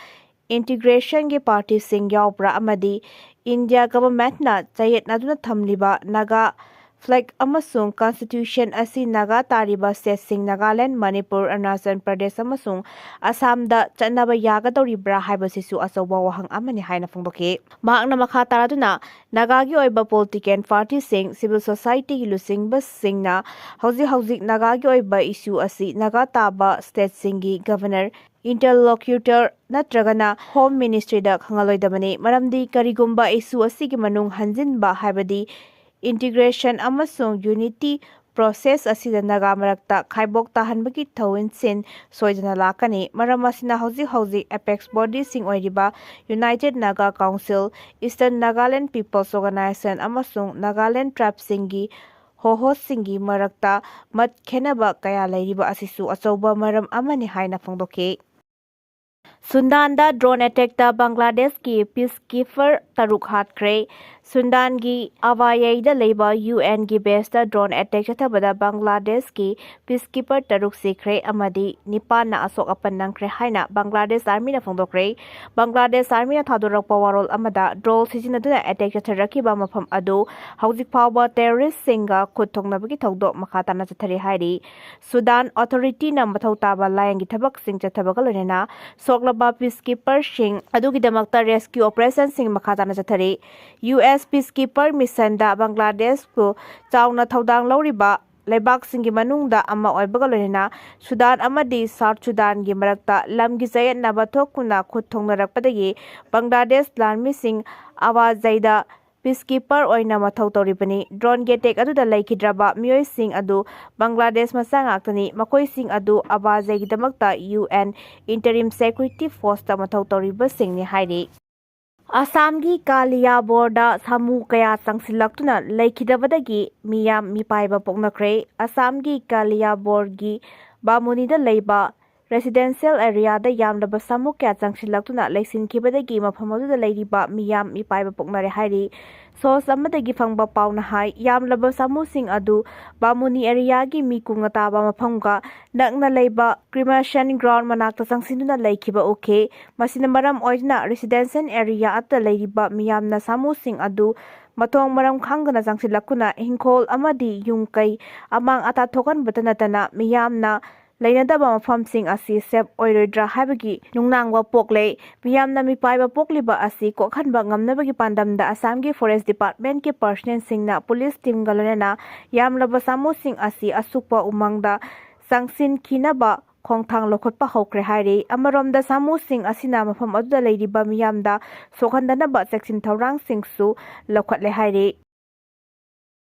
ꯏꯟꯇꯤꯒ꯭ꯔꯦꯁꯟꯒꯤ ꯄꯥꯔꯇꯤꯁꯤꯡ ꯌꯥꯎꯕ꯭ꯔꯥ ꯑꯃꯗꯤ ꯏꯟꯗꯤꯌꯥ ꯒꯚꯔꯟꯃꯦꯟꯠꯅ ꯆꯌꯦꯠꯅꯗꯨꯅ ꯊꯝꯂꯤꯕ ꯅꯥꯒꯥ ꯐ꯭ꯂꯦꯒ ꯑꯃꯁꯨꯡ ꯀꯟꯁꯇꯤꯇ꯭ꯌꯨꯁꯟ ꯑꯁꯤ ꯅꯥꯒꯥ ꯇꯥꯔꯤꯕ ꯁ꯭ꯇꯦꯠꯁꯤꯡ ꯅꯥꯒꯥꯂꯦꯟ, ꯃꯅꯤꯄꯨꯔ, ꯑꯔꯨꯅꯥꯆꯜ ꯄ꯭ꯔꯗꯦꯁ ꯑꯃꯁꯨꯡ ꯑꯁꯥꯝꯗ ꯆꯠꯅꯕ ꯌꯥꯒꯗꯧꯔꯤꯕ꯭ꯔꯥ ꯍꯥꯏꯕꯁꯤꯁꯨ ꯑꯆꯧꯕ ꯋꯥꯍꯪ ꯑꯃꯅꯤ ꯍꯥꯏꯅ ꯐꯣꯡꯗꯣꯛꯈꯤ꯫ ꯃꯍꯥꯛꯅ ꯃꯈꯥ ꯇꯥꯔꯗꯨꯅ ꯅꯥꯒꯥꯒꯤ ꯑꯣꯏꯕ ꯄꯣꯂꯤꯇꯤꯀꯦꯜ ꯄꯥꯔꯇꯤꯁꯤꯡ, ꯁꯤꯚꯤꯜ ꯁꯣꯁꯥꯏꯇꯤꯒꯤ ꯂꯨꯆꯤꯡꯕꯁꯤꯡꯅ ꯍꯧꯖꯤꯛ ꯍꯧꯖꯤꯛ ꯅꯥꯒꯥꯒꯤ ꯑꯣꯏꯕ ꯏꯁꯨ ꯑꯁꯤ ꯅꯥꯒꯥ ꯇꯥꯕ ꯁ꯭ꯇꯦꯠꯁꯤꯡꯒꯤ ꯒꯚꯔꯅꯔ, ꯏꯟꯇꯔꯂꯣꯀ꯭ꯌꯨꯇꯔ ꯅꯠꯇ꯭ꯔꯒꯅ ꯍꯣꯝ ꯃꯤꯅꯤꯁꯇ꯭ꯔꯤꯗ ꯈꯪꯍꯜꯂꯣꯏꯗꯕꯅꯤ꯫ ꯃꯔꯝꯗꯤ ꯀꯔꯤꯒꯨꯝꯕ ꯏꯁꯨ ꯑꯁꯤꯒꯤ ꯃꯅꯨꯡ ꯍꯟꯖꯤꯟꯕ ꯍꯥꯏꯕꯗꯤ ꯏꯟꯇꯤꯒ꯭ꯔꯦꯁꯟ ꯑꯃꯁꯨꯡ ꯌꯨꯅꯤꯇꯤ ꯄ꯭ꯔꯣꯁꯦꯁ ꯑꯁꯤꯗ ꯅꯥꯒꯥ ꯃꯔꯛꯇ ꯈꯥꯏꯕꯣꯛ ꯇꯥꯍꯟꯕꯒꯤ ꯊꯧꯑꯣꯡꯁꯤꯡ ꯁꯣꯏꯗꯅ ꯂꯥꯛꯀꯅꯤ꯫ ꯃꯔꯝ ꯑꯁꯤꯅ ꯍꯧꯖꯤꯛ ꯍꯧꯖꯤꯛ ꯑꯦꯄꯦꯛꯁ ꯕꯣꯗꯤꯁꯤꯡ ꯑꯣꯏꯔꯤꯕ united Naga council, eastern Nagaland peoples organisation ꯑꯃꯁꯨꯡ ꯅꯥꯒꯥꯂꯦꯟ ꯇ꯭ꯔꯥꯏꯕꯁꯤꯡꯒꯤ ꯍꯣꯍꯣꯁꯤꯡꯒꯤ ꯃꯔꯛꯇ ꯃꯠ ꯈꯦꯟꯅꯕ ꯀꯌꯥ ꯂꯩꯔꯤꯕ ꯑꯁꯤꯁꯨ ꯑꯆꯧꯕ ꯃꯔꯝ ꯑꯃꯅꯤ ꯍꯥꯏꯅ ꯐꯣꯡꯗꯣꯛꯈꯤ꯫ ꯁꯨꯗꯥꯟꯗ ꯗ꯭ꯔꯣꯟ ꯑꯦꯇꯦꯛꯇ ꯕꯪꯒ꯭ꯂꯥꯗꯦꯁꯀꯤ ꯄꯤꯁꯀꯤꯄꯔ ꯇꯔꯨꯛ ꯍꯥꯠꯈ꯭ꯔꯦ꯫ ꯁꯨꯗꯥꯟꯒꯤ ꯑꯕꯥꯌꯩꯗ ꯂꯩꯕ ꯌꯨ ꯑꯦꯟꯒꯤ ꯕꯦꯁꯇ ꯗ꯭ꯔꯣꯟ ꯑꯦꯇꯦꯛ ꯆꯠꯊꯕꯗ ꯕꯪꯒ꯭ꯂꯥꯗꯦꯁꯀꯤ ꯄꯤꯁꯀꯤꯄꯔ ꯇꯔꯨꯛ ꯁꯤꯈ꯭ꯔꯦ ꯑꯃꯗꯤ ꯅꯤꯄꯥꯟꯅ ꯑꯁꯣꯛ ꯑꯄꯟ ꯅꯪꯈ꯭ꯔꯦ ꯍꯥꯏꯅ ꯕꯪꯒ꯭ꯂꯥꯗꯦꯁ ꯑꯥꯔꯃꯤꯅ ꯐꯣꯡꯗꯣꯛꯈ꯭ꯔꯦ꯫ ꯕꯪꯒ꯭ꯂꯥꯗꯦꯁ ꯑꯥꯔꯃꯤꯅ ꯊꯥꯗꯣꯔꯛꯄ ꯋꯥꯔꯣꯜ ꯑꯃꯗ ꯗ꯭ꯔꯣꯟ ꯁꯤꯖꯤꯟꯅꯗꯨꯅ ꯑꯦꯇꯦꯛ ꯆꯠꯊꯔꯛꯈꯤꯕ ꯃꯐꯝ ꯑꯗꯨ ꯍꯧꯖꯤꯛ ꯐꯥꯎꯕ ꯇꯦꯔꯣꯔꯤꯁ꯭ꯠꯁꯤꯡꯒ ꯈꯨꯠ ꯊꯣꯛꯅꯕꯒꯤ ꯊꯧꯗꯣꯛ ꯃꯈꯥ ꯇꯥꯅ ꯆꯠꯊꯔꯤ ꯍꯥꯏꯔꯤ꯫ ꯁꯨꯗꯥꯟ ꯑꯣꯊꯣꯔꯤꯇꯤꯅ ꯃꯊꯧ ꯇꯥꯕ ꯂꯥꯌꯦꯡꯒꯤ ꯊꯕꯛꯁꯤꯡ ꯆꯠꯊꯕꯒ ꯂꯣꯏꯅꯅ ꯁꯣꯛꯂꯕ ꯄꯤꯁꯀꯤꯄꯔꯁꯤꯡ ꯑꯗꯨꯒꯤꯗꯃꯛꯇ ꯔꯦꯁꯀ꯭ꯌꯨ ꯑꯣꯄꯔꯦꯁꯟꯁꯤꯡ ꯃꯈꯥ ꯇꯥꯅ ꯆꯠꯊꯔꯤ꯫ ꯌꯨ ꯑꯦꯁ ꯄꯤꯁꯀꯤꯄꯔ ꯃꯤꯁꯟꯗ ꯕꯪꯒ꯭ꯂꯥꯗꯦꯁꯄꯨ ꯆꯥꯎꯅ ꯊꯧꯗꯥꯡ ꯂꯧꯔꯤꯕ ꯂꯩꯕꯥꯛꯁꯤꯡꯒꯤ ꯃꯅꯨꯡꯗ ꯑꯃ ꯑꯣꯏꯕꯒ ꯂꯣꯏꯅꯅ ꯁꯨꯗꯥꯟ ꯑꯃꯗꯤ ꯁꯥꯎꯠ ꯁꯨꯗꯥꯟꯒꯤ ꯃꯔꯛꯇ ꯂꯝꯒꯤ ꯆꯌꯦꯠꯅꯕ ꯊꯣꯛꯇꯨꯅ ꯈꯨꯠ ꯊꯣꯡꯅꯔꯛꯄꯗꯒꯤ ꯕꯪꯒ꯭ꯂꯥꯗꯦꯁ ꯂꯥꯟꯃꯤꯁꯤꯡ ꯑꯋꯥꯖꯩꯗ ꯄꯤꯁꯀꯤꯄꯔ ꯑꯣꯏꯅ ꯃꯊꯧ ꯇꯧꯔꯤꯕꯅꯤ꯫ ꯗ꯭ꯔꯣꯟꯒꯤ ꯑꯦꯇꯦꯛ ꯑꯗꯨꯗ ꯂꯩꯈꯤꯗ꯭ꯔꯕ ꯃꯤꯑꯣꯏꯁꯤꯡ ꯑꯗꯨ ꯕꯪꯒ꯭ꯂꯥꯗꯦꯁ ꯃꯆꯥ ꯉꯥꯛꯇꯅꯤ꯫ ꯃꯈꯣꯏꯁꯤꯡ ꯑꯗꯨ ꯑꯕꯥꯖꯩꯒꯤꯗꯃꯛꯇ ꯌꯨ ꯑꯦꯟ ꯏꯟꯇꯔꯤꯝ ꯁꯦꯀ꯭ꯌꯨꯔꯤꯇꯤ ꯐꯣꯔꯁꯇ ꯃꯊꯧ ꯇꯧꯔꯤꯕꯁꯤꯡꯅꯤ ꯍꯥꯏꯔꯤ꯫ ꯑꯁꯥꯝꯒꯤ ꯀꯥꯂꯤꯌꯥꯕꯣꯔꯗ ꯁꯥꯃꯨ ꯀꯌꯥ ꯆꯪꯁꯤꯜꯂꯛꯇꯨꯅ ꯂꯩꯈꯤꯗꯕꯗꯒꯤ ꯃꯤꯌꯥꯝ ꯃꯤꯄꯥꯏꯕ ꯄꯣꯛꯅꯈ꯭ꯔꯦ꯫ ꯑꯁꯥꯝꯒꯤ ꯀꯥꯂꯤꯌꯥꯕꯣꯔꯒꯤ ꯕꯥꯃꯨꯅꯤꯗ ꯂꯩꯕ ꯔꯦꯁꯤꯗꯦꯟꯁꯤꯌꯦꯜ ꯑꯦꯔꯤꯌꯥꯗ ꯌꯥꯝꯂꯕ ꯁꯥꯃꯨ ꯀꯌꯥ ꯆꯪꯁꯤꯜꯂꯛꯇꯨꯅ ꯂꯩꯁꯤꯟꯈꯤꯕꯗꯒꯤ ꯃꯐꯝ ꯑꯗꯨꯗ ꯂꯩꯔꯤꯕ ꯃꯤꯌꯥꯝ ꯃꯤꯄꯥꯏꯕ ꯄꯣꯛꯅꯔꯦ ꯍꯥꯏꯔꯤ꯫ ꯁꯣꯔꯁ ꯑꯃꯗꯒꯤ ꯐꯪꯕ ꯄꯥꯎꯅ ꯍꯥꯏ, ꯌꯥꯝꯂꯕ ꯁꯥꯃꯨꯁꯤꯡ ꯑꯗꯨ ꯕꯥꯃꯨꯅꯤ ꯑꯦꯔꯤꯌꯥꯒꯤ ꯃꯤ ꯀꯨꯡꯅ ꯇꯥꯕ ꯃꯐꯝꯒ ꯅꯛꯅ ꯂꯩꯕ ꯀ꯭ꯔꯤꯃꯦꯁꯟ ꯒ꯭ꯔꯥꯎꯟ ꯃꯅꯥꯛꯇ ꯆꯪꯁꯤꯟꯗꯨꯅ ꯂꯩꯈꯤꯕ ꯎꯈꯤ꯫ ꯃꯁꯤꯅ ꯃꯔꯝ ꯑꯣꯏꯗꯨꯅ ꯔꯦꯁꯤꯗꯦꯟꯁꯤꯌꯦꯜ ꯑꯦꯔꯤꯌꯥ ꯑꯗꯨꯗ ꯂꯩꯔꯤꯕ ꯃꯤꯌꯥꯝꯅ ꯁꯥꯃꯨꯁꯤꯡ ꯑꯗꯨ ꯃꯊꯣꯡ ꯃꯔꯝ ꯈꯪꯗꯅ ꯆꯪꯁꯤꯜꯂꯛꯇꯨꯅ ꯏꯪꯈꯣꯜ ꯑꯃꯗꯤ ꯌꯨꯝ ꯀꯩ ꯑꯃꯥꯡ ꯑꯇꯥ ꯊꯣꯛꯍꯟꯕꯇ ꯅꯠꯇꯅ ꯃꯤꯌꯥꯝꯅ ꯂꯩꯅꯗꯕ ꯃꯐꯝꯁꯤꯡ ꯑꯁꯤ ꯁꯦꯞ ꯑꯣꯏꯔꯣꯏꯗ꯭ꯔꯥ ꯍꯥꯏꯕꯒꯤ ꯅꯨꯡꯅꯥꯡꯕ ꯄꯣꯛꯂꯦ꯫ ꯃꯤꯌꯥꯝꯅ ꯃꯤꯄꯥꯏꯕ ꯄꯣꯛꯂꯤꯕ ꯑꯁꯤ ꯀꯣꯛꯍꯟꯕ ꯉꯝꯅꯕꯒꯤ ꯄꯥꯟꯗꯝꯗ ꯑꯁꯥꯝꯒꯤ ꯐꯣꯔꯦꯁ ꯗꯤꯄꯥꯔꯠꯃꯦꯟꯠꯀꯤ ꯄꯔꯁꯅꯦꯜꯁꯤꯡꯅ ꯄꯨꯂꯤꯁ ꯇꯤꯝꯒ ꯂꯣꯏꯅꯅ ꯌꯥꯝꯂꯕ ꯁꯥꯃꯨꯁꯤꯡ ꯑꯁꯤ ꯑꯁꯨꯛꯄ ꯎꯃꯪꯗ ꯆꯪꯁꯤꯟꯈꯤꯅꯕ ꯈꯣꯡꯊꯥꯡ ꯂꯧꯈꯠꯄ ꯍꯧꯈ꯭ꯔꯦ ꯍꯥꯏꯔꯤ꯫ ꯑꯃꯔꯣꯝꯗ ꯁꯥꯃꯨꯁꯤꯡ ꯑꯁꯤꯅ ꯃꯐꯝ ꯑꯗꯨꯗ ꯂꯩꯔꯤꯕ ꯃꯤꯌꯥꯝꯗ ꯁꯣꯛꯍꯟꯗꯅꯕ ꯆꯦꯛꯁꯤꯟ ꯊꯧꯔꯥꯡꯁꯤꯡꯁꯨ ꯂꯧꯈꯠꯂꯦ ꯍꯥꯏꯔꯤ꯫